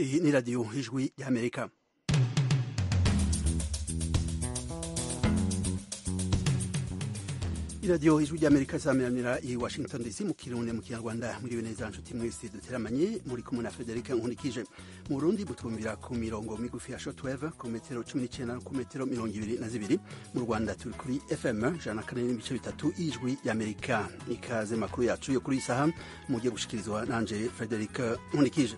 Iyi ni radiyo Ijwi y'Amerika. Iradiyo Ijwi ry'Amerika izamiranira i Washington DC mu Kirundi, mu Kinyarwanda. Mwiriwe neza nshuti mwese duteramanye, muri kumwe na Frederic Nkunikije. Mu Burundi mutwumvira ku mirongo migufi ya shortwave ku metero 19 ku metero 22. Mu Rwanda turi kuri FM 104.3 Ijwi y'Amerika. Ikaze makuru yacu yo kuri isaha mugiye gushikirizwa nanje Frederic Nkunikije.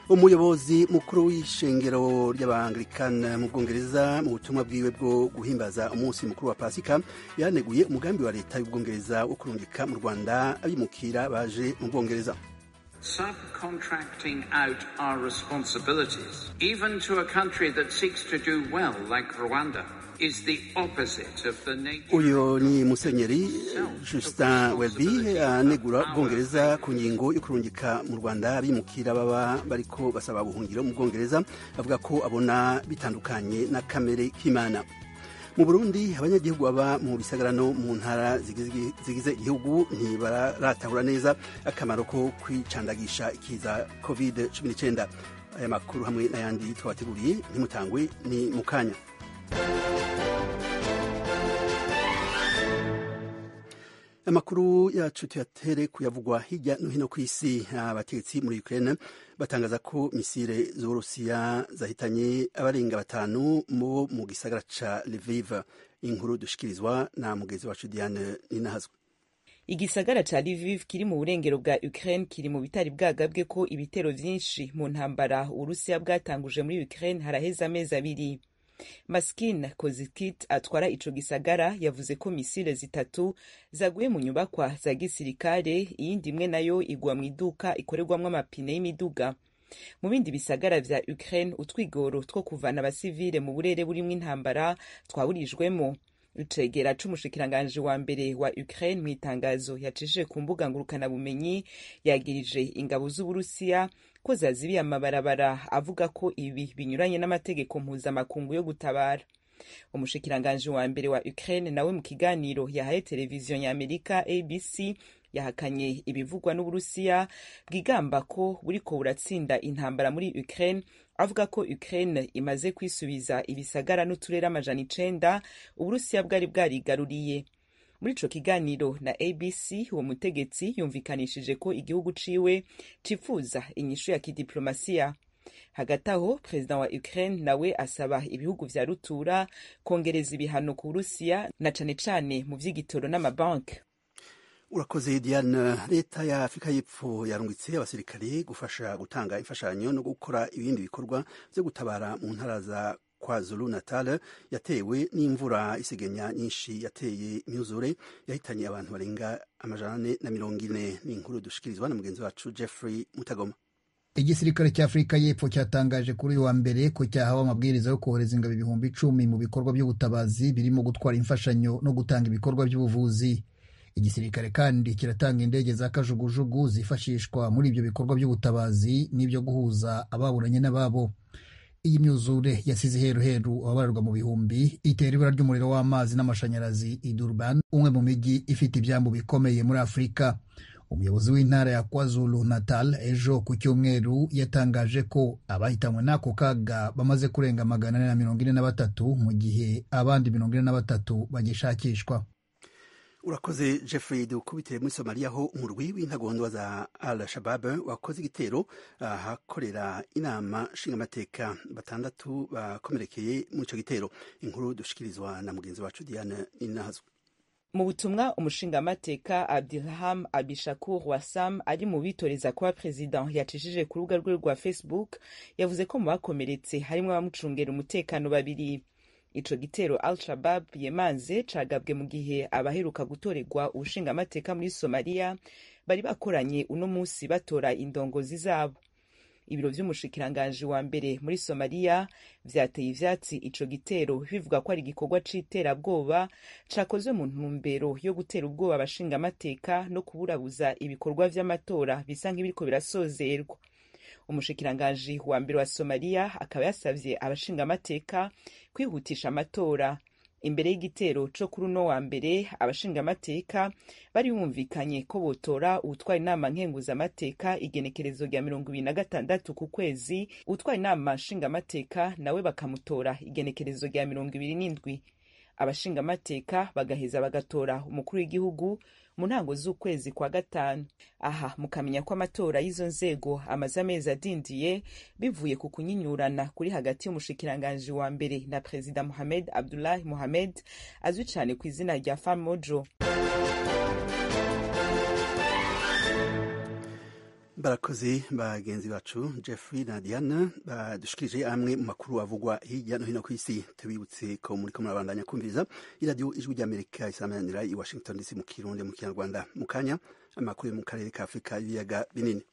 Umuyobozi mukuru w'ishengero ry'Abangilikani mu Bwongereza, mu butumwa bwiwe bwo guhimbaza umunsi mukuru wa Pasika, yaneguye umugambi wa leta y'Ubwongereza wo kurungika mu Rwanda abimukira baje mu Bwongereza. Subcontracting out our responsibilities, even to a country that seeks to do well like Rwanda, is the opposite of the nature. Uyo ni Musenyeri Justin Welby anegura Ubwongereza ku ngingo yo kurungika mu Rwanda abimukira baba bariko basaba ubuhungiro mu Bwongereza, avuga ko abona bitandukanye na kamere k'Imana. Mu Burundi, abanyagihugu baba mu bisagara no mu ntara zigize igihugu ntibaratahura neza akamaro ko kwicandagisha ikiza COVID-19. Aya makuru hamwe n'ayandi twabateguriye ntimutangwe, ni mukanya. Amakuru yacu tuyatere kuyavugwa hirya no hino ku isi. Abategetsi muri Ukraine batangaza ko misile z'Uburusiya zahitanye abarenga batanu mu mu gisagara ca Lviv. Inkuru dushikirizwa na mugenzi wacu Diane Ninahazwa. Igisagara ca Lviv kiri mu burengero bwa Ukraine kiri mu bitari bwagabwe ko ibitero vyinshi mu ntambara Uburusiya bwatanguje muri Ukraine haraheze amezi 2. Maskin Kozikit atwara ico gisagara yavuze ko misile zitatu zaguye mu nyubakwa za gisirikare, iyindi imwe nayo igwa mu iduka ikorerwamwo amapine y'imiduga. Mu bindi bisagara vya Ukraine, utwigoro two kuvana abasivile mu burere burimwo intambara twaburijwemo. Icegera c'umushikiranganji wa mbere wa Ukraine mw'itangazo yacishije ku mbuga ngurukanabumenyi yagirije ingabo z'Uburusiya ko zazibiye amabarabara, avuga ko ibi binyuranye n'amategeko mpuzamakungu yo gutabara. Umushikiranganji wa mbere wa Ukraine nawe mu kiganiro yahaye televiziyo ya Amerika ABC yahakanye ibivugwa n'Uburusiya bwigamba ko buriko buratsinda intambara muri Ukraine, avuga ko Ukraine imaze kwisubiza ibisagara n'uturere 900 Uburusiya bwari bwarigaruriye. Muri ico kiganiro na ABC, uwo mutegetsi yumvikanishije ko igihugu ciwe cifuza inyishu ya kidiplomasiya. Hagati aho, perezida wa Ukraine nawe asaba ibihugu vya rutura kongereza ibihano ku Burusiya, na cane cane mu vy'igitoro n'amabanki. Urakoze Diane. Leta ya Afurika y'Epfo yarungitse abasirikare gufasha gutanga imfashanyo no gukora ibindi bikorwa vyo gutabara mu ntara za KwaZulu Natal yatewe n'imvura isigenya nyinshi yateye imyuzure yahitanye abantu barenga 440. Ni inkuru dushikirizwa na mugenzi wacu Jeffrey Mutagoma. Igisirikare cya Afurika y'Epfo cyatangaje kuri uyu wa mbere ko cyahawe amabwiriza yo kohereza ingabo 10,000 mu bikorwa by'ubutabazi birimo gutwara imfashanyo no gutanga ibikorwa by'ubuvuzi. Igisirikare kandi kiratanga indege za kajugujugu zifashishwa muri ibyo bikorwa by'ubutabazi n'ibyo guhuza ababuranye n'ababo. Iyi myuzure yasize iheruheru ababarerwa mu bihumbi, itera ibura ry'umuriro w'amazi n'amashanyarazi i Durban, umwe mu mijyi ifite ibyambu bikomeye muri Afurika. Umuyobozi w'intara ya KwaZulu Natal ejo ku cyumweru yatangaje ko abahitanywe n'ako kaga bamaze kurenga 443, mu gihe abandi 43 bagishakishwa. Urakoze Jeffrey. Dukubitire muri Somalia, aho umurwi w'intagondwa za Al Shabab wakoze igitero ahakorera inama nshingamateka, batandatu bakomerekeye muri ico gitero. Inkuru dushikirizwa na mugenzi wacu Diane Ninahazwa. Mu butumwa umushingamateka Abdiraham Abishakur Wasam ari mu bitoreza kuba president yacishije ku rubuga rwe rwa Facebook, yavuze ko mu bakomeretse harimwo abamucungera umutekano babiri. Ico gitero Al-Shabab yemanze cagabwe mu gihe abaheruka gutorerwa ubushingamateka muri Somalia bari bakoranye uno musi batora indongozi zabo. Ibiro vy'umushikiranganji wa mbere muri Somalia vyateye ivyatsi ico gitero, bivuga ko ari igikorwa c'iterabwoba cakozwe mu ntumbero yo gutera ubwoba abashingamateka no kuburabuza ibikorwa vy'amatora bisa nk'ibiriko birasozerwa. Umushikiranganji wa mbere wa Somalia akaba yasavye abashingamateka kwihutisha amatora. Imbere y'igitero co kuri uno wa mbere, abashingamateka bari bumvikanye ko botora uwutwara inama nkenguzamateka igenekerezo rya 26 ku kwezi, uwutwara inama nshingamateka nawe bakamutora igenekerezo rya 27. Abashingamateka bagaheza bagatora umukuru w'igihugu mu ntango z'ukwezi kwa gatanu. Aha mukamenya ko amatora y'izo nzego amaze amezi adindiye bivuye ku kunyinyurana kuri hagati y'umushikiranganji wa mbere na Perezida Mohamed Abdullahi Mohamed, azwi cyane ku izina rya Farmojo. Barakoze bagenzi bacu Jeffrey na Diana badushikirije amwe mu makuru avugwa hirya no hino ku isi. Tubibutse ko muri ko murabandanya kumviriza iradiyo Ijwi ry'Amerika isamanira i Washington DC mu Kirundi mu Kinyarwanda. Mu kanya, amakuru yo mu karere ka Afurika y'ibiyaga binini.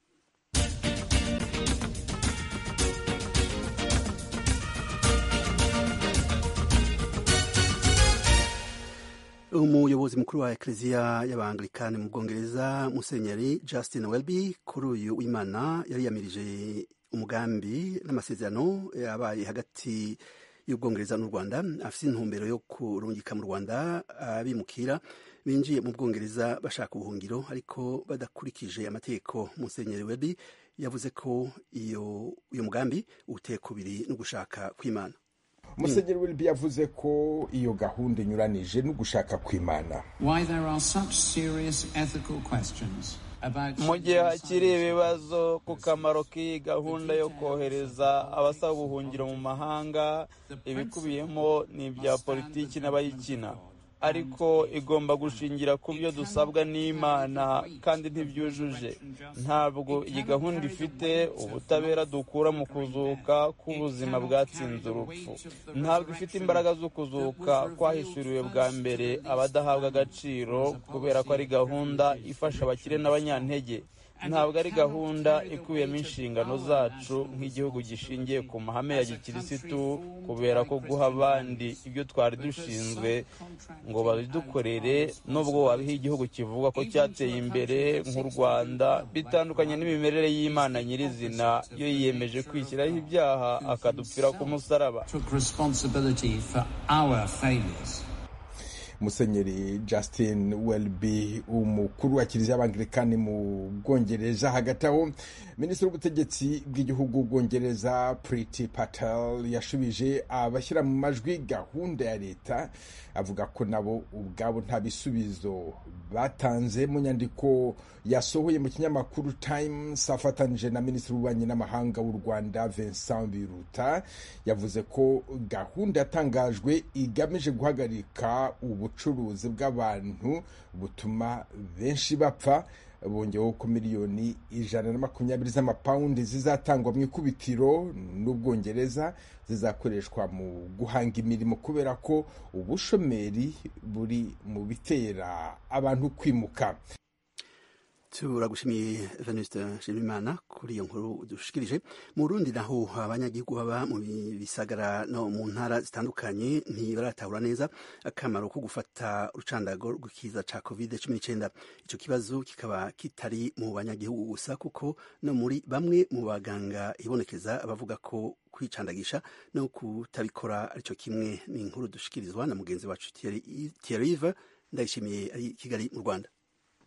Umuyobozi mukuru wa Ekleziya y'Abangilikani mu Bwongereza, Musenyeri Justin Welby, kuri uyu w'Imana yariyamirije umugambi n'amasezerano yabaye hagati y'Ubwongereza n'u Rwanda afite intumbero yo kurungika mu Rwanda abimukira binjiye mu Bwongereza bashaka ubuhungiro ariko badakurikije amategeko. Musenyeri Welby yavuze ko iyo uyu mugambi uteye kubiri no gushaka kw'Imana. Musenyeri Welby yavuze ko iyo gahunda inyuranije no gushaka kw'Imana. Mu gihe hakiri ibibazo ku kamaro k'iyi gahunda yo kohereza abasaba ubuhungiro mu mahanga, ibikubiyemo ni ibya politiki n'abayikina, ariko igomba gushingira ku byo dusabwa n'Imana, kandi ntibyujuje. Ntabwo iyi gahunda ifite ubutabera dukura mu kuzuka k'ubuzima bwatsinze urupfu. Ntabwo ifite imbaraga zo kuzuka kwahishuriwe bwa mbere abadahabwa agaciro, kubera ko ari gahunda ifasha abakire n'abanyantege. Ntabwo ari gahunda ikubiyemo inshingano zacu nk'igihugu gishingiye ku mahame ya gikirisitu, kubera ko guha abandi ibyo twari dushinzwe ngo babidukorere, nubwo wabiha igihugu kivuga ko cyateye imbere nk'u Rwanda, bitandukanye n'imimerere y'Imana nyirizina yo yiyemeje kwishyiraho ibyaha akadupfira ku musaraba. Musenyeri Justin Welby, umukuru wa Kiliziya y'Abangilikani mu Bwongereza. Hagati aho, Minisitiri w'ubutegetsi bw'igihugu Bwongereza Priti Patel yashubije abashyira mu majwi gahunda ya leta, avuga ko nabo ubwabo nta bisubizo batanze. Mu nyandiko yasohoye mu kinyamakuru Times afatanije na Minisitiri w'ububanyi n'amahanga w'u Rwanda Vincent Biruta, yavuze ko gahunda yatangajwe igamije guhagarika ubucuruzi bw'abantu butuma benshi bapfa. Bongeyeho ko miliyoni 120 z'amapawundi zizatangwa mu ikubitiro n'Ubwongereza zizakoreshwa mu guhanga imirimo, kubera ko ubushomeri buri mu bitera abantu kwimuka. Turagushimiye Venuste Nshimiyimana kuri iyo nkuru dushikirije. Mu Burundi naho, abanyagihugu baba mu bisagara no mu ntara zitandukanye ntibaratahura neza akamaro ko gufata urucandago rw'ikiza ca COVID-19. Ico kibazo kikaba kitari mu banyagihugu gusa, kuko no muri bamwe mu baganga ibonekeza abavuga ko kwicandagisha no kutabikora arico kimwe. Ni inkuru dushikirizwa na mugenzi wacu Thierry Ndayishimiye ari Kigali mu Rwanda.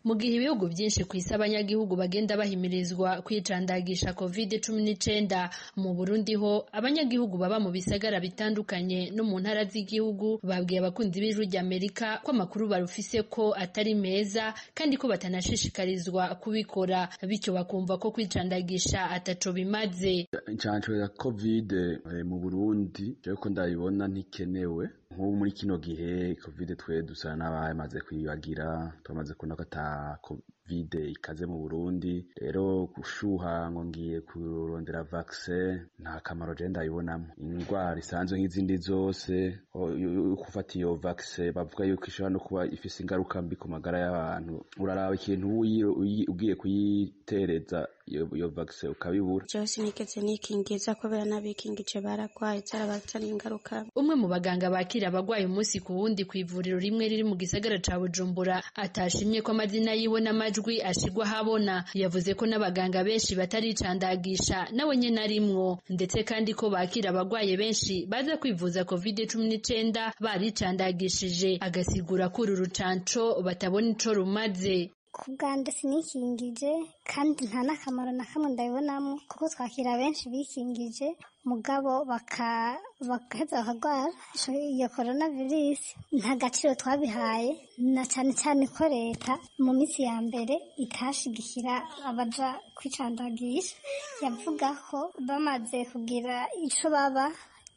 Mu gihe ibihugu byinshi ku isi abanyagihugu bagenda bahimirizwa kwicandagisha COVID-19, mu Burundi ho abanyagihugu baba mu bisagara bitandukanye no mu ntara z'igihugu babwiye abakunzi b'Ijwi ry'Amerika ko amakuru barufise ko atari meza, kandi ko batanashishikarizwa kubikora, bityo bakumva ko kwicandagisha ataco bimaze. Incanco ya COVID mu Burundi, jewe ko ndabibona, ntikenewe. Nk'ubu muri kino gihe COVID twe dusa n'abamaze kuyibagira, tumaze kubona ko ata COVID ikaze mu Burundi. Rero gushuha ngo ngiye kurondera vaccin nta kamaro je ndabibonamo. Indwara isanzwe nk'izindi zose. Gufata iyo vaccin bavuga yuko ishobora no kuba ifise ingaruka mbi ku magara y'abantu. Uraraba ikintu ugiye kuyitereza. iyo vaccine ukabibura. Jewe sinigeze nikingiza kubera n'abikingije baragwaye, zarabazaniye ingaruka. Umwe mu baganga bakira abagwayi umunsi ku wundi ku ivuriro rimwe riri mu gisagara ca Bujumbura atashimye ko amazina yiwe n'amajwi ashigwa habona, yavuze ko n'abaganga benshi bataricandagisha nawe nyene arimwo, ndetse kandi ko bakira abagwaye benshi baza kwivuza COVID-19 baricandagishije, agasigura ko uru rucanco batabona ico rumaze. Ku bwanje sinikingije kandi nta n'akamaro na kamwe ndabibonamo, kuko twakira benshi bikingije mugabo bagaheza bakagwara iyo corona virus. Nta gaciro twabihaye, na cane cane ko leta mu minsi ya mbere itashigikira abaja kwicandagisha, yavuga ko bamaze kugira ico baba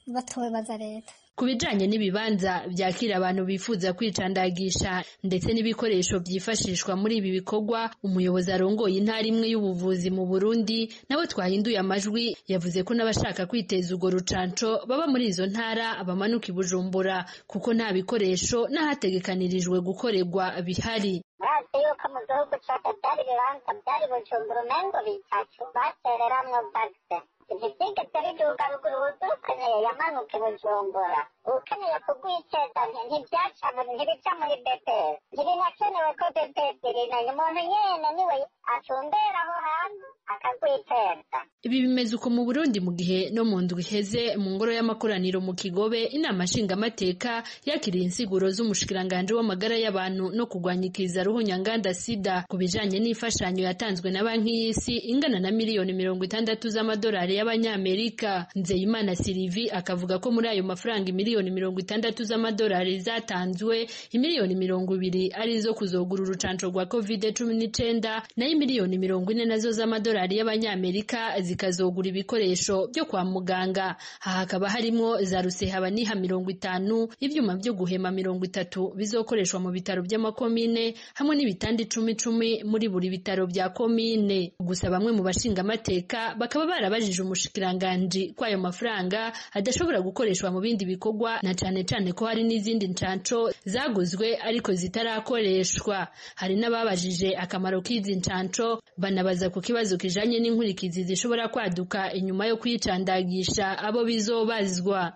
batowe baza leta. Ku bijanye n'ibibanza vyakira abantu bifuza kwicandagisha ndetse n'ibikoresho vyifashishwa muri ibi bikorwa, umuyobozi arongoye intara imwe y'ubuvuzi mu Burundi nawe twahinduye amajwi yavuze ko n'abashaka kwiteza urwo rucanco baba muri izo ntara bamanuka i Bujumbura kuko nta bikoresho n'ahategekanirijwe gukorerwa bihari. Murazi yuko mu gihugu cose vyari ibibanza vyari Bujumbura umengo bitatu batereramwo vaccine, ntivyigeze biduga ruguru. Uwukeneye yamanuka i Bujumbura, uwukeneye kugwiteza ntivyaca ntibica muri BPS, ntibinakenewe ko BPS ibimenya, umuntu nyene niwe atumbera aho hantu akagwiteza. Ibi bimeze uko mu Burundi mu gihe no mu ndwi iheze mu ngoro y'amakoraniro mu Kigobe inama nshingamateka yakiriye insiguro z'umushikiranganji w'amagara y'abantu no kurwanya ikiza ruhunyanganda sida ku bijanye n'imfashanyo yatanzwe na banki y'isi ingana na miliyoni 60 z'amadolari y'abanyamerika. Nzeyimana Sylvie akavuga ko muri ayo mafaranga miliyoni 60 z'amadolari zatanzwe, imiliyoni 20 ari izo kuzogura urucanco rwa COVID-19 nayo miliyoni 40 nazo z'amadolari y'abanyamerika zikazogura ibikoresho byo kwa muganga. Aha hakaba harimwo za rusehabaniha 50, ivyuma vyo guhema 30 bizokoreshwa mu bitaro by'amakomine hamwe n'ibitanda 10 muri buri bitaro bya komine. Gusa bamwe mu bashingamateka bakaba barabajije umushikiranganji ko ayo mafaranga adashobora gukoreshwa mu bindi bikorwa, na cane cane ko hari n'izindi ncanco zaguzwe ariko zitarakoreshwa. Hari n'ababajije akamaro k'izi ncanco, banabaza ku kibazo kijanye n'inkurikizi zishobora kwaduka inyuma yo kwicandagisha abo bizobazwa.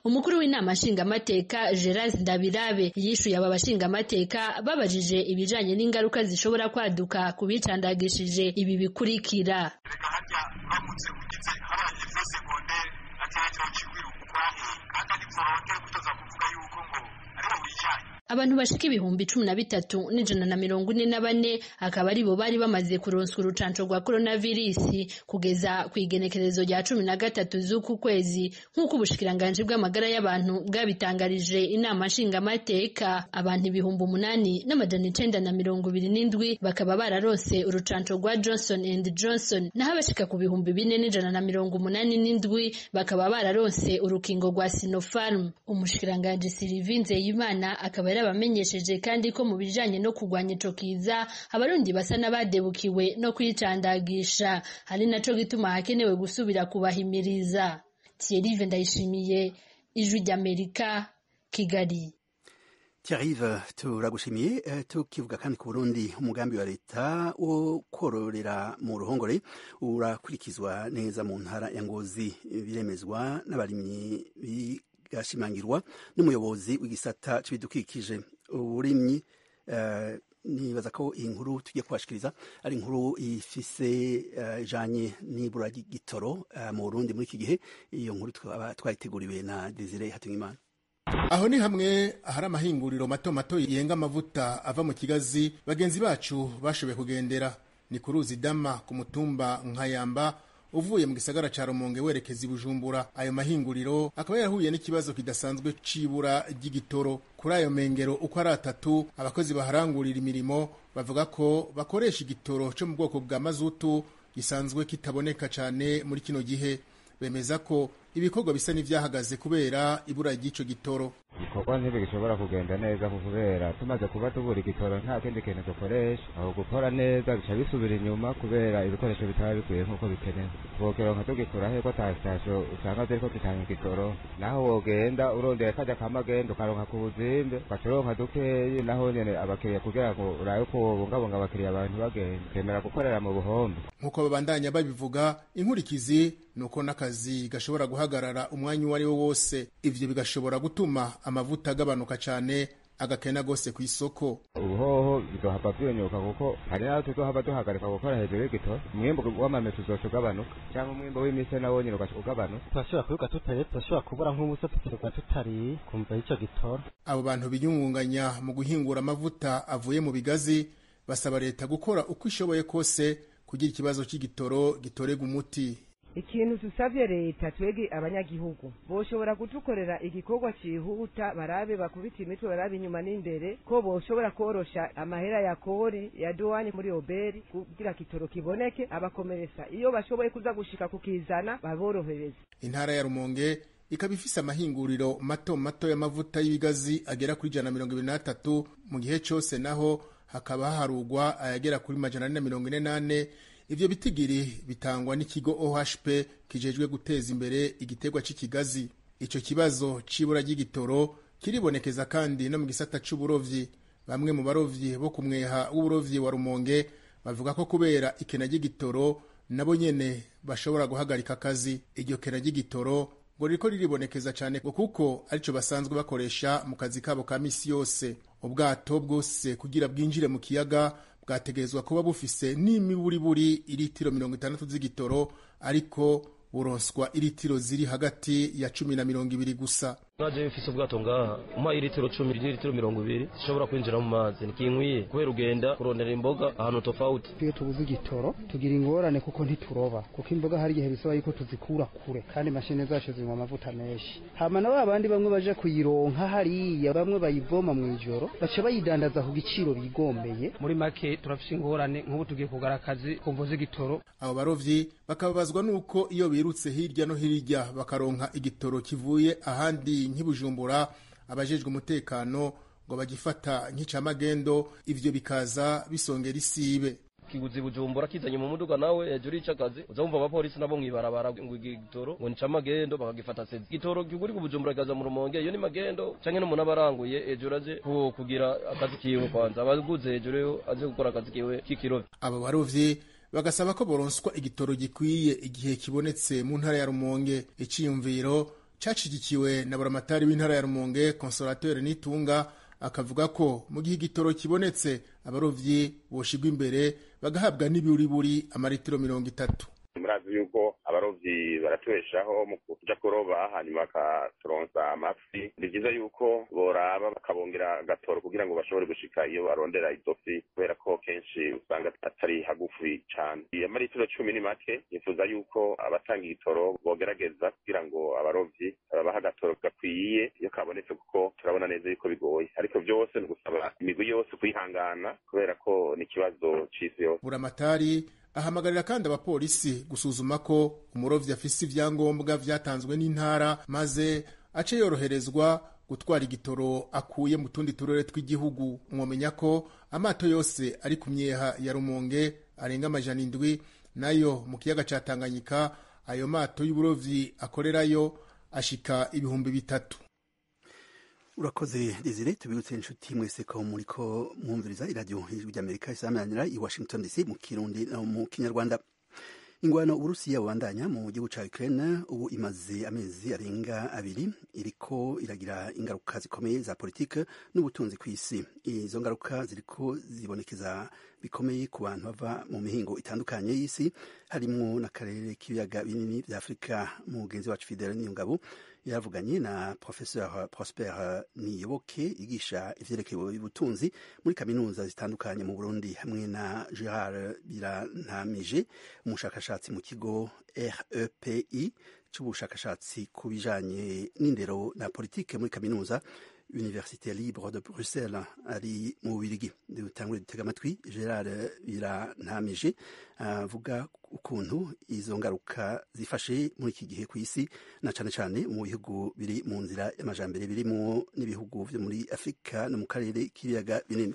Umukuru w'inama nshingamateka Gerard Ndabirabe yishuye aba bashingamateka babajije ibijanye n'ingaruka zishobora kwaduka ku bicandagishije ibi bikurikira. Abantu bashika 13,144 akaba aribo bari bamaze kuronswa urucanco rwa coronavirus kugeza ku igenekerezo rya 13 z'uku kwezi, nk'uko ubushikiranganji bw'amagara y'abantu bwabitangarije inama nshingamateka. Abantu 8,927 bakaba bararose urucanco rwa Johnson and Johnson, naho abashika ku 4,187 bakaba bararose urukingo rwa Sinopharm. Umushikiranganji Sylvie Nzeyimana akaba yarabamenyesheje kandi ko mu bijanye no kurwanya ico kiza abarundi basa n'abadebukiwe no kwicandagisha, hari naco gituma hakenewe gusubira kubahimiriza. Thierry Ndayishimiye, Ijwi ry'Amerika, Kigali. Thierry, turagushimiye. Tukivuga kandi ku Burundi, umugambi wa leta wo kororera mu ruhongore urakurikizwa neza mu ntara ya Ngozi, biremezwa n'abarimyi gashimangirwa n'umuyobozi w'igisata c'ibidukikije uburimyi. Nibaza ko iyi nkuru tugiye kubashikiriza ari inkuru ifise ijanye n'ibura ry'igitoro mu Burundi muri iki gihe. Iyo nkuru twayiteguriwe na Desire Hatungimana. Aho ni hamwe ahari amahinguriro mato mato yenga amavuta ava mu kigazi bagenzi bacu bashoboye kugendera. Ni ku ruzi Dama ku mutumba Nkayamba uvuye mu gisagara ca Rumonge werekeza i Bujumbura. Ayo mahinguriro akaba yarahuye n'ikibazo kidasanzwe c'ibura ry'igitoro. Kuri ayo mengero uko ari atatu, abakozi baharangurira imirimo bavuga ko bakoresha igitoro co mu bwoko bwa mazutu gisanzwe kitaboneka cane muri kino gihe. Bemeza ko ibikorwa bisa n'ivyahagaze kubera ibura ry'ico gitoro. Ibikorwa ntibishobora kugenda neza kubera tumaze kuba tubura igitoro, nta kindi kintu dukoresha. Aho gukora neza bica bisubira inyuma kubera ibikoresho bitaba bikwiye nk'uko bikenewe. Twokeronka tugikura he ko ata sitasiyo usanga ziriko zitanga igitoro? Naho wogenda urondera karya kamagenda ukaronka ku buzimbe, ugaca uronka dukeyi, naho nyene abakiriya kugira ngo urabe ko wobungabunga abakiriya, abantu bagenda ukemera gukorera mu buhombe. Nk'uko babandanya babivuga, inkurikizi ni uko n'akazi gashobora guhagarara umwanya uwo ari wo wose. Ivyo bigashobora gutuma amavuta agabanuka cane, agakena gose ku isoko. Ubuhoho bizohava vyunyuka kuko hari n'aho tuzohava duhagarika gukora hejuru y'igitoro. Umwimbu w'amamesa uzoca ugabanuka, canke umwimbu w'imise nawo nyene ugaca ugabanuka. Turashobora kwiruka tutariye, turashobora kubura nk'ubusa, tukirirwa tutariye kumva ico gitoro. Abo bantu biyungunganya mu guhingura amavuta avuye mu bigazi basaba leta gukora uko ishoboye kose kugira ikibazo c'igitoro gitorerwa umuti. Ikintu tusavye leta, twege abanyagihugu, boshobora kutukorera igikorwa cihuta, barabe bakubita imitwe, barabe inyuma n'imbere ko boshobora korosha amahera ya kori ya duwani muri oberi kugira kitoro kiboneke. Abakomeresa iyo bashoboye kuza gushika kukizana baborohereza. Intara ya Rumonge ikaba ifise amahinguriro mato mato y'amavuta y'ibigazi agera kuri 123 mu gihe cose, naho hakaba haharugwa ayagera kuri 444. Ivyo bitigiri bitangwa n'ikigo OHP kijejwe guteza imbere igiterwa c'ikigazi. Ico kibazo c'ibura ry'igitoro kiribonekeza kandi no mu gisata c'uburovyi. Bamwe mu barovyi bo ku mweha w'uburovyi wa Rumonge bavuga ko kubera ikena ry'igitoro nabo nyene bashobora guhagarika akazi. Iryo kena ry'igitoro ngo ririko riribonekeza cane ngo kuko arico basanzwe bakoresha mu kazi kabo ka misi yose. Ubwato bwose kugira bwinjire mu kiyaga bwategerezwa kuba bufise n'imiburiburi iritiro 60 z'igitoro, ariko buronswa iritiro ziri hagati ya 10 na 20 gusa. Mwaje mfise ubwato ngaha, umpa iritiro 10 n'iritiro 20 zishobora kwinjira mu mazi ntikinkwiye kubera ugenda kurondera imboga ahantu tofauti. Iyo tubuze igitoro tugira ingorane kuko ntituroba, kuko imboga hari igihe bisaba yuko tuzikura kure kandi mashine zacu zinywa amavuta menshi. Hama na ba bandi bamwe baje kuyironka hariya, bamwe bayivoma mu ijoro baca bayidandaza ku giciro bigombeye. Muri make turafise ingorane, nk'ubu tugiye kugara akazi ku mvo z'igitoro. Abo barovyi bakababazwa nuko iyo birutse hirya no hirya bakaronka igitoro kivuye ahandi nk'ibujumbura, abajejwe umutekano ngo bagifata nk'icamagendo, ivyo bikaza bisongera isibe. Kiguzi Bujumbura kizanye mu muduga nawe hejuru y'icakazi, uza wumva abapolisi nabo mwibarabara ngo igitoro ngo nicamagendo, bakagifata sezi. Igitoro kiguri ku Bujumbura kaza mu Rumonge, iyo ni magendo, canke n'umuntu abaranguye hejuru aje kugira akazi kiwe kwanza abaguze hejuru aje gukora akazi kiwe k'ikirovyi. Abo barovyi bagasaba ko boronswa igitoro gikwiye igihe kibonetse mu ntara ya Rumonge. Iciyumviro cacigikiwe na buramatari w'intara ya Rumonge, Consolateur Nitunga, akavuga ko mu gihe igitoro kibonetse abarovyi boshigwa imbere bagahabwa n'iburiburi amaritiro 30. Murazi yuko abarovyi baratubeshaho mu kuja kuroba, hanyuma bakaturonsa amafi. Ni vyiza yuko boraba bakabongera agatoro kugira ngo bashobore gushika iyo barondera izo fi, kubera ko kenshi usanga atari hagufi cane. Amaritiro 10 ni make. Nifuza yuko abatanga igitoro bogerageza kugira ngo abarovyi babaha agatoro gakwiye iyo kabonetse, kuko turabona neza yuko bigoye. Ariko vyose ni ugusaba imigwi yose kwihangana kubera ko ni ikibazo c'isi yose. Buramatari ahamagarira kandi abapolisi gusuzuma ko umurovyi afise ivyangombwa vyatanzwe n'intara, maze ace yoroherezwa gutwara igitoro akuye mu tundi turere tw'igihugu. Mwomenya ko amato yose ari ku myeha ya Rumonge arenga 700, nayo mu kiyaga ca Tanganyika ayo mato y'uburovyi akorerayo ashika 3000. Urakoze Desire. Tubibutse inshuti mwese ko muriko mwumviriza iradiyo Ijwi ry'Amerika isamanira i Washington DC mu Kirundi no mu Kinyarwanda. Ingwano Uburusiya bubandanya mu gihugu ca Ukraine ubu imaze amezi arenga 2 iriko iragira ingaruka zikomeye za politike n'ubutunzi kw'isi. Izo ngaruka ziriko zibonekeza bikomeye ku bantu bava mu mihingo itandukanye y'isi, harimwo n'akarere k'ibiyaga binini vya Afurika. Mugenzi wacu Fidel Niyongabo yaravuganye na Professeur Prosper Niyoboke yigisha ivyerekeye ubutunzi muri kaminuza zitandukanye mu Burundi, hamwe na Gerard Birantamije, umushakashatsi mu kigo REPI c'ubushakashatsi ku bijanye n'indero na politike muri kaminuza Université Libre de Bruxelles ari mu Bubirigi. Dutangure dutega amatwi Gerard Birantamije avuga ukuntu izo ngaruka zifashe muri iki gihe ku isi, na cane cane mu bihugu biri mu nzira y'amajambere, birimo n'ibihugu vyo muri Afrika no mu karere k'ibiyaga binini.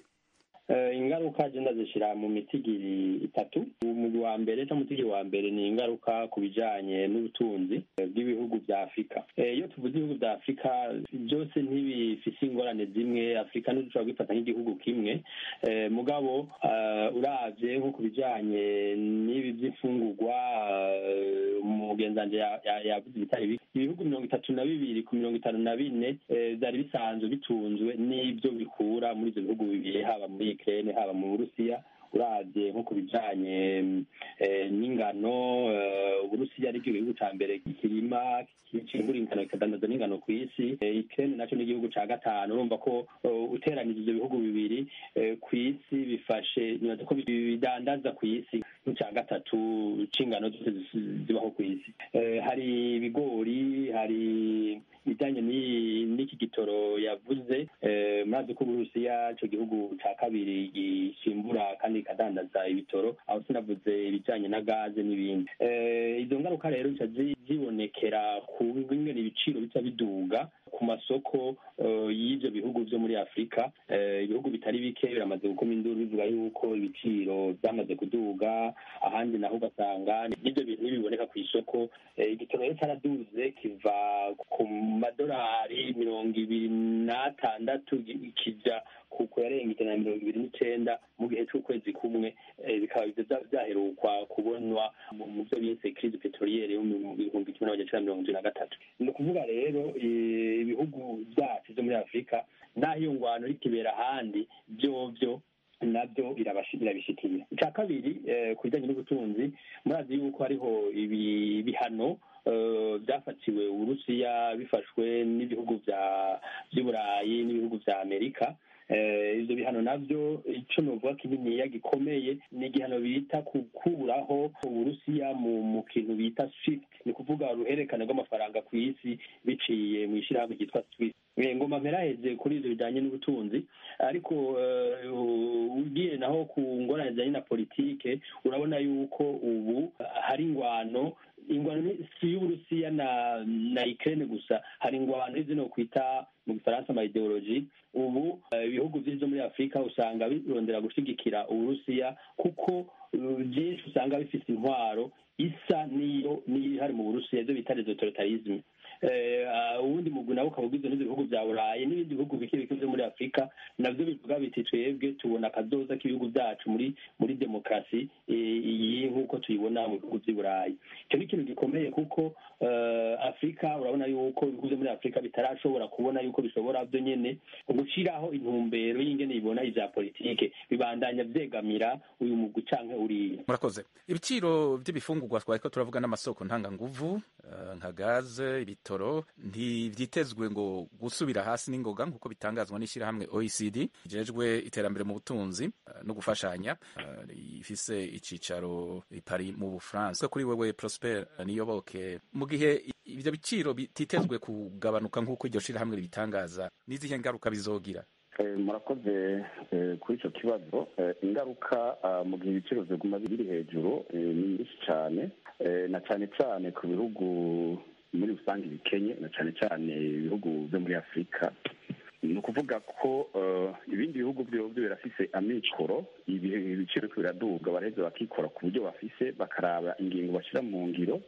Ingaruka je ndazishira mu mitigiri itatu. Umugwi wa mbere cyangwa umutigiri wa mbere ni ingaruka ku bijanye n'ubutunzi bw'ibihugu vya Afurika. Iyo tuvuze ibihugu vya Afurika byose ntibifise ingorane zimwe. Afurika ntidushobora kwifata nk'igihugu kimwe, mugabo uravye nko ku bijanye n'ibi vy'imfungurwa, umugenzanje yavuze ibitari bike. Ibihugu 32 ku 54 vyari bisanzwe bitunzwe n'ivyo bikura muri ivyo bihugu bibiri, haba muri Ukraine haba mu Burusiya. Uravye nko ku bijanye n'ingano, Uburusiya ari igihugu ca mbere kirima, cimbura ingano, kikadandaza n'ingano ku isi. Ukraine naco ni igihugu ca gatanu. Urumva ko uteranije ivyo bihugu bibiri ku isi bifashe, nibaza ko bidandaza ku isi nk'ica gatatu c'ingano zose zibaho ku isi. Hari ibigori, hari ibijanye n'iki gitoro yavuze. Murazi ko Uburusiya ico gihugu ca kabiri gicimbura kandi ikadandaza ibitoro. Aho sinavuze ibijanye na gaze n'ibindi. Izo ngaruka rero zica zibonekera ku ingene ibiciro bica biduga ku masoko y'ivyo bihugu vyo muri Afurika. Ibihugu bitari bike biramaze gukoma induru bivuga yuko ibiciro vyamaze kuduga, ahandi naho ugasanga n'ivyo bintu ntibiboneka ku isoko. Igitoro rero caraduze kiva ku madolari 26 kija ku yarenga 129 mu gihe c'ukwezi kumwe. Bikaba vyaherukwa kubonwa mu vyo bise crise pétrolière yo mu 1973. Ni ukuvuga rero ibihugu vyacu vyo muri Afurika, naho iyo ngwano iriko ahandi, vyovyo nabyo birabishikira. Ica kabiri, ku bijanye n'ubutunzi, murazi yuko hariho ibihano byafatiwe Uburusiya bifashwe n'ibihugu vy'Iburayi n'ibihugu vya Amerika. Ivyo bihano navyo, ico novuga kininiya gikomeye ni igihano bita gukuraho Uburusiya mu kintu bita SWIFT, ni kuvuga uruhererekane rw'amafaranga ku isi biciye mu ishirahamwe ryitwa SWIFT. Ngoma mperaheze kuri ivyo bijanye n'ubutunzi, ariko ugiye naho ku ngorane zijanye na politike, urabona yuko ubu hari ingwano. Ingwano si y'Uburusiya na Ukraine gusa, hari ingwano izi no kwita mu Gifaransa ama idéologie. Ubu ibihugu vyinshi vyo muri Afurika usanga birondera gushigikira Uburusiya, kuko byinshi usanga bifise intwaro isa niyo niyo ihari mu Burusiya, ivyo bita les autoritarisme. Uwundi mugwi nawo ukaba ugizwe n'ivyo bihugu vya Burayi n'ibindi bihugu bike bike vyo muri Afurika, navyo bivuga biti twebwe tubona akazoza k'ibihugu vyacu muri demokarasi iyi nk'uko tuyibona mu bihugu vy'i Burayi. Ico ni ikintu gikomeye, kuko Afurika, urabona yuko ibihugu vyo muri Afurika bitarashobora kubona yuko bishobora vyo nyene gushiraho intumbero y'ingene ibona ivya politike, bibandanya vyegamira uyu mugwi canke uriya. Murakoze. Ibiciro vy'ibifungurwa twariko turavuga n'amasoko ntanganguvu nka gaze, ibitoro, ntivyitezwe ngo gusubira hasi n'ingoga nk'uko bitangazwa n'ishyirahamwe OECD rijejwe iterambere mu butunzi no gufashanya, ifise icicaro i Paris mu Bufaransa. Kuri wewe Prosper Niyoboke, mu gihe ivyo biciro bititezwe kugabanuka nk'uko iryo shirahamwe ribitangaza, n'izihe ngaruka bizogira? Murakoze kuri icyo kibazo. Ingaruka mu gihe ibiciro biguma biri hejuru ni nyinshi cyane, na cyane cyane ku bihugu muri rusange bikenye, na cyane cyane ibihugu byo muri Afurika. Ni ukuvuga ko ibindi bihugu byo birafise amikoro, ibiciro biraduga baraheza bakikora ku buryo bafise, bakaraba ingingo bashyira mu ngiro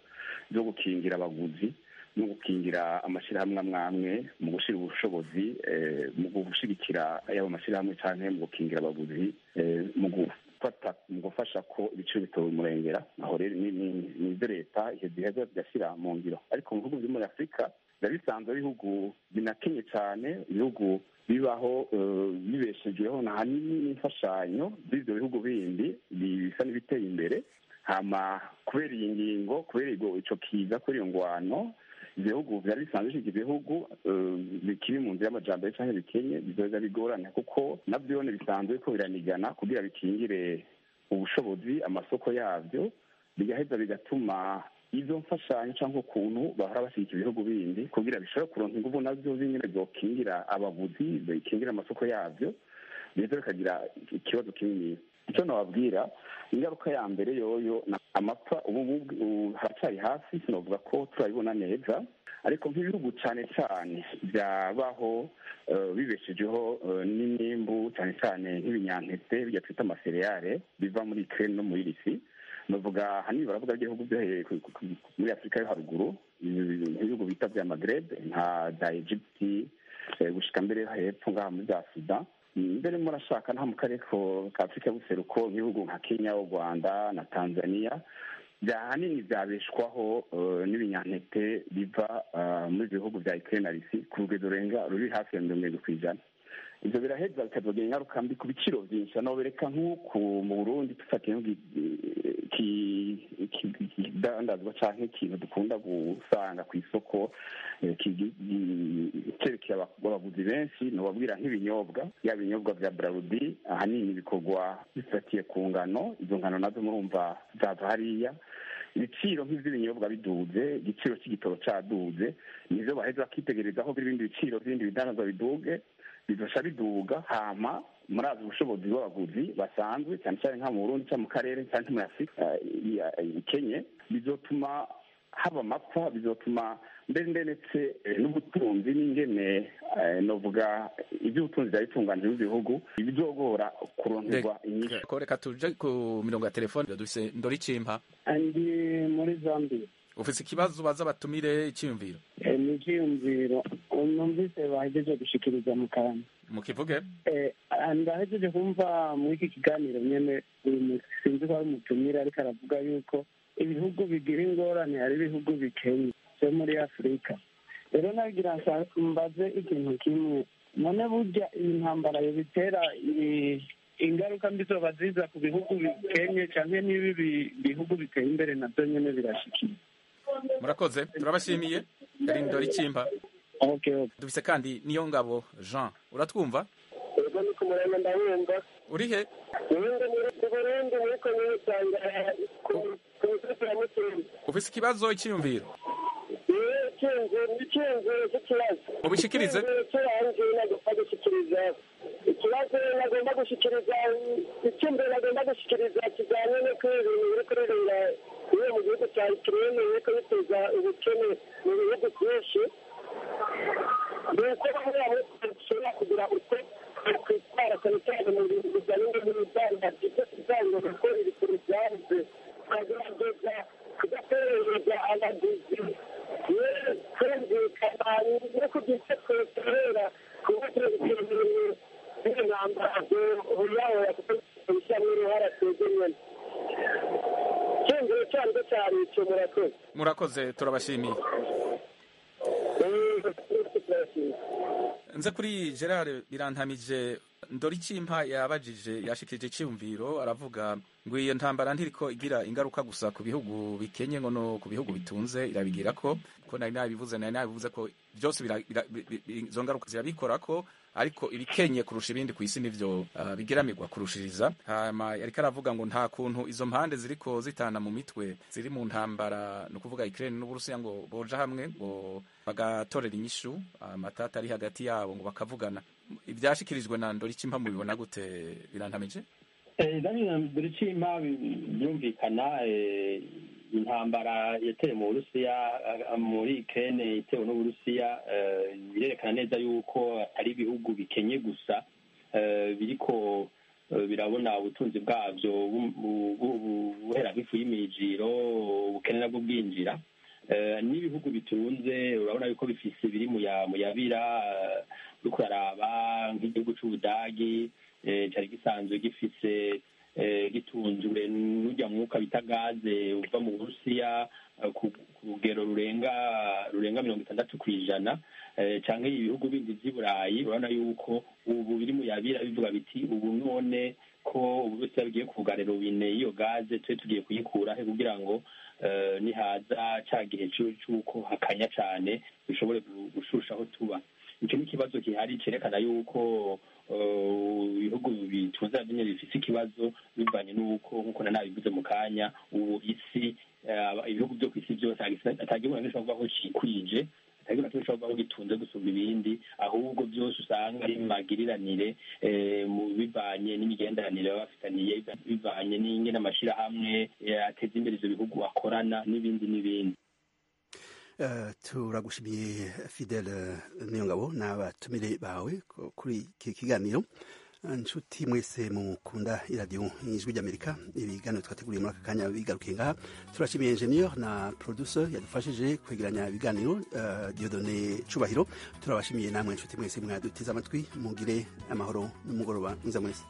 zo gukingira abaguzi no gukingira amashyirahamwe amwe amwe, mu gushyira ubushobozi mu gushyigikira yaba amashyirahamwe cyangwa mu gukingira abaguzi, mu gufata mu gufasha ko ibiciro bitomurengera. Aho rero ni ibyo leta iheza bigashyira mu ngiro. Ariko mu bihugu byo muri Afurika biba bisanzwe ibihugu binakenye cyane, ibihugu bibaho bibeshejweho ahanini n'imfashanyo z'ibyo bihugu bindi bisa n'ibiteye imbere. Hama kubera iyi ngingo, kubera ico kiza, kubera iyo ngwano, ibihugu vyari bisanzwe bishika ibihugu bikiri mu nzira y'amajambere canke bikenye bizoza bigorana, kuko navyone bisanzwe ko biranigana kugira bikingire ubushobozi amasoko yavyo, bigaheza bigatuma Izo mfashanyo cyangwa ukuntu bahora bashyigikira ibihugu bindi kugira bishobore kuronka inguvu navyo zingene zokingira abaguzi, bikingira amasoko yavyo, ndetse bikagira ikibazo kinini. Icyo nababwira, ingaruka ya mbere yoyo amapfa ubu haracyari hasi, sinavuga ko turabibona neza, ariko nk'ibihugu cyane cyane byabaho bibeshejeho n'imyimbu, cyane cyane nk'ibinyampeke bijya twita amasereyale biva muri Ukraine no muri Russie, bavuga ahanini baravuga ibihugu byo muri Afurika yo haruguru, ibihugu bita bya Maghreb nka za Egypte gushika mbere hepfo ngaha muri za Sudan, mbere murashaka nta mu karere ka Afurika y'ubuseruko nk'ibihugu nka Kenya, u Rwanda na Tanzania, ahanini byabeshwaho n'ibinyampeke biva muri bihugu bya Ukraine na Russie ku rugero rurenga ruri hafi ya 70%. Ivyo biraheza bikazogira ingaruka mbi ku biciro vyinshi. Nobereka nk'uku mu Burundi dufatiye ikidandazwa canke ikintu dukunda gusanga kw'isoko cerekeye abaguzi benshi, nobabwira nk'ibinyobwa, ya binyobwa vya Brarudi ahanini bikorwa bifatiye ku ngano. Izo ngano nazo murumva zava hariya. Ibiciro nk'ivy'ibinyobwa biduze, igiciro c'igitoro caduze, nivyo baheza bakitegerezaho ibindi biciro vy'ibindi bidandazwa biduge, bizosha biduga. Hama murazi ubushobozi bw'abaguzi basanzwe, cyane cyane nka mu Burundi cyangwa mu karere cyangwa muri Afurika ikenye, bizotuma haba amapfa, bizotuma mbere ndetse n'ubutunzi n'ingene novuga iby'ubutunzi byari bitunganije b'ibihugu bizogora kuronkerwa inyishu. Reka tuje ku mirongo ya telefone, dufise Ndoricimpa. Ndi muri Zambia. Ufise ikibazo baza batumire, icyiyumviro? Ni icyiyumviro numvise bahejeje gushikiriza mu kantu. Mukivuge. Ndahejeje kumva muri iki kiganiro nyene, sinzi ko ari umutumire, ariko aravuga yuko ibihugu bigira ingorane ari ibihugu bikenye byo muri Afurika. Rero nagira mbaze ikintu kimwe: none burya iyi ntambara yobitera ingaruka mbi zoba ziza ku bihugu bikenye, canke n'ibi bihugu biteye imbere navyo nyene birashikiye? Murakoze, turabashimiye. Yari Ndoricimpa. Dufise kandi niyo ngabo Jean, uratwumva? Ego, ni kumurema, ndabumva. Uri he? Burundi, muri Burundi, muri komine Sangara, ku misozi ya Mutumba. Ufise ikibazo, icyiyumviro? Icyiyumviro cy'ikibazo. Ubishikirize. Icyiyumviro nagomba gushikiriza, ikibazo nagomba gushikiriza, icyiyumviro nagomba gushikiriza kijyanye no kuri ibintu biri kuribera iyo mu gihugu cya Ukraine, biriko biteza ubukene mu bihugu byinshi, ni uko bamwe bamwe bashobora kugira uko kwitwara, cyane cyane mu bintu bijyanye n'imidandazo, ibyo kugira ko ibiciro byabuze, tukagerageza kudaterereza abaguzi, kumvikana no kugira icyo tweterera ku buryo ibyo bintu by'intambara buyahora, kuko bishyiramo uruhara twebwe nyene. Icyumviro cyanjye cyari icyo, murakoze. Murakoze, turabashimiye. Nze kuri Gerard Birantamije. Ndoricimpa yabajije, yashikirije icyumviro, aravuga ngo iyo ntambara ntiriko igira ingaruka gusa ku bihugu bikenye, ngo no ku bihugu bitunze irabigira ko nari nabivuze ko byose izo ngaruka zirabikora ko, ariko ibikenye kurusha ibindi ku isi nivyo bigeramirwa kurushiriza. Hama yariko aravuga ngo nta kuntu izo mpande ziriko zitana mu mitwe, ziri mu ntambara, ni ukuvuga Ukraine n'Uburusiya, ngo boja hamwe ngo bagatorera inyishu amatata ari hagati yabo, ngo bakavugana. Ibyashikirijwe na Ndoricimpa mubibona gute, Birantamije? Ndoricimpa, byumvikana, intambara yateye mu Burusiya, muri Ukraine itewe n'Uburusiya, birerekana neza yuko atari ibihugu bikenye gusa biriko birabona ubutunzi bwabyo buhera nk'ifu y'imijiro, ubukene nabwo bwinjira. N'ibihugu bitunze urabona yuko bifise biri mu yabira. Uriko uraraba nk'igihugu c'Ubudagi cari gisanzwe gifise gitunzwe n'urya mwuka bita gaze uva mu Burusiya ku rugero rurenga 60%, canke ibihugu bindi vy'i Burayi, urabona yuko ubu biri mu yabira, bivuga biti: "Ubu none ko Uburusiya bugiye kugara robine y'iyo gaze, twe tugiye kuyikura he kugira ngo nihaza ca gihe c'uko hakanya cane dushobore gushusha aho tuba?" Ico ni ikibazo gihari cerekana yuko Ibihugu bitunze navyo nyene bifise ikibazo, bivanye n'uko, nk'uko nanabivuze mu kanya, ubu isi, ibihugu vyo kw'isi byose, ata gihugu na kimwe gishobora kuvuga ko cikwije, ata gihugu na kimwe gishobora kuvuga ko gitunze gusumba ibindi. Ahubwo byose usanga ari magiriranire, bivanye n'imigenderanire baba bafitaniye, bivanye n'ingene amashirahamwe ateza imbere ivyo bihugu akorana, n'ibindi n'ibindi. Turagushimiye, Fidele Niyongabo, n'abatumire bawe kuri iki kiganiro. Nshuti mwese mukunda iradiyo Ijwi ry'Amerika, ibiganiro twateguriye muri aka kanya bigarukiye ngaha. Turashimiye engineer na producer yadufashije kwegeranya ibiganiro, Dieudonné Cubahiro. Turabashimiye namwe nshuti mwese mwaduteze amatwi. Mugire amahoro n'umugoroba mwiza mwese.